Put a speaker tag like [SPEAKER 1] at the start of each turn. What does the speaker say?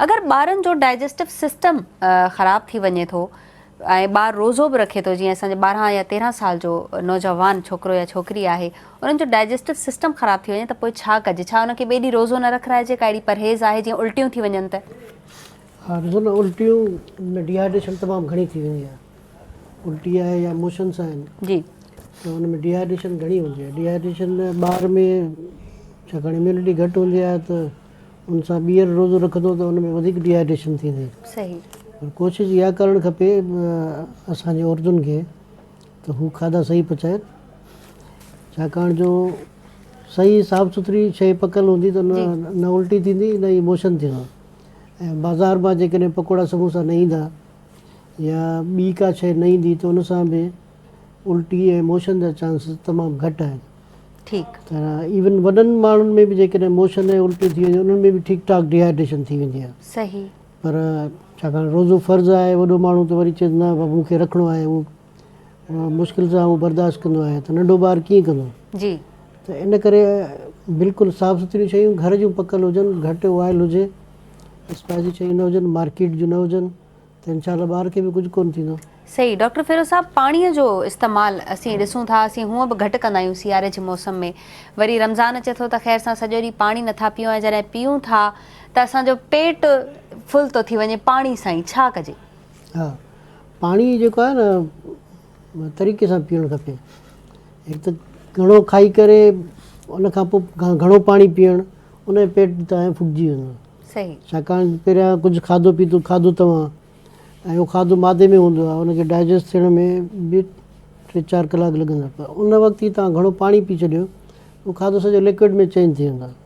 [SPEAKER 1] اگر ٻارن جو ڊائجسٽو سسٽم خراب ٿي وڃي ٿو ۽ ٻار روزو به رکي ٿو جيئن اسان جي 12 يا 13 سال جو نوجوان ڇوڪرو يا ڇوڪري آهي انهن جو ڊائجسٽو سسٽم خراب ٿي وڃي ته پوء ڇا ڪجي ڇا ان کي ٻئي ڏينهن روزو نه رکرائجي ڪا اهڙي پرهيز آهي جيئن الٽيون ٿي وڃن ته.
[SPEAKER 2] ها ڏسو نه الٽيون ۾ ڊيهائيڊريشن تمام گهڻي ٿي ويندي آهي الٽي آهي يا موشنس آهن
[SPEAKER 1] جي
[SPEAKER 2] ته ان ۾ ڊيهائيڊريشن گهڻي هوندي آهي ڊيهائيڊريشن ٻار ۾ ڇاڪاڻ اميونٽي گهٽ هوندي آهي ته ان سان ٻيهر روزو رکندو ته ان ۾ وڌيڪ ڊيهائيڊريشن ٿيندي.
[SPEAKER 1] صحيح.
[SPEAKER 2] پر ڪوشش اها ڪرڻ کپي اسان جي عورتن کي ته هو کاڌا صحيح پچائن ڇاڪاڻ جو صحيح صاف سٿري شيء پڪل هوندي ته نه الٽي ٿيندي نه ئي موشن ٿيندو ۽ بازار مان جيڪڏهن پڪوڙا سموسا نه ايندا يا ٻي ڪا شيء نه ايندي ته ان سان به الٽي ۽ موشن جا چانسز تمام گهٽ آهن.
[SPEAKER 1] ٺيڪ.
[SPEAKER 2] ته ايون وڏن ماڻهن ۾ به جيڪڏهن موشن ۽ الٽي ٿي وڃي انهن ۾ به ٺيڪ ٺاڪ ڊيهائيڊريشن ٿي ويندي آهي.
[SPEAKER 1] صحيح.
[SPEAKER 2] پر ڇاڪاڻ روزو فرض آهي وڏو ماڻهو ته وري چئي ٿو نه بابا مون کي رکڻو آهي اهو مشڪل سان اهو برداشت ڪندو آهي ته ننڍو ٻار ڪيئن ڪندو.
[SPEAKER 1] جي.
[SPEAKER 2] ته ان ڪري بلڪل صاف سٿريون شيون گهر جون پڪل هجن گهٽ آئل هجي اسپائسي شيون نه هجن مارڪيٽ جون نه هجن ته انشاء الله ٻار کي به ڪجهه ڪونه ٿيندو.
[SPEAKER 1] صحيح ڊاڪٽر فيروز صاحب پاڻي جو استعمال اسين ڏسون ٿا اسين هونء به گهٽ ڪندا آهيون سياري جي موسم ۾ وري رمضان اچي ٿو ته خير سان سڄو ڏينهن پاڻي نٿا پيئون ۽ جڏهن پيئون ٿا ته اسان جو پيٽ فل ٿو ٿي وڃي پاڻي سان ئي ڇا ڪجي.
[SPEAKER 2] ها پاڻي جيڪو آهي نه طريقي سان پيئڻ کپي هڪ ته گهڻو کائي ڪري ان کان پوء گهڻو پاڻي پيئڻ ان جو پيٽ تان ڦڪجي ويندو
[SPEAKER 1] صحيح.
[SPEAKER 2] ڇاڪاڻ پهريان ڪجهه کاڌو پيتو کاڌو توهان ۽ اهو کاڌو معدي ۾ هوندو آهي ان کي ڊائجسٽ ٿيڻ ۾ به ٽي چار ڪلاڪ لڳندا پر ان وقت ئي توهان گهڻو پاڻي پي ڇڏيو اهو کاڌو سڄو لڪوڊ ۾ چينج ٿي ويندو آهي.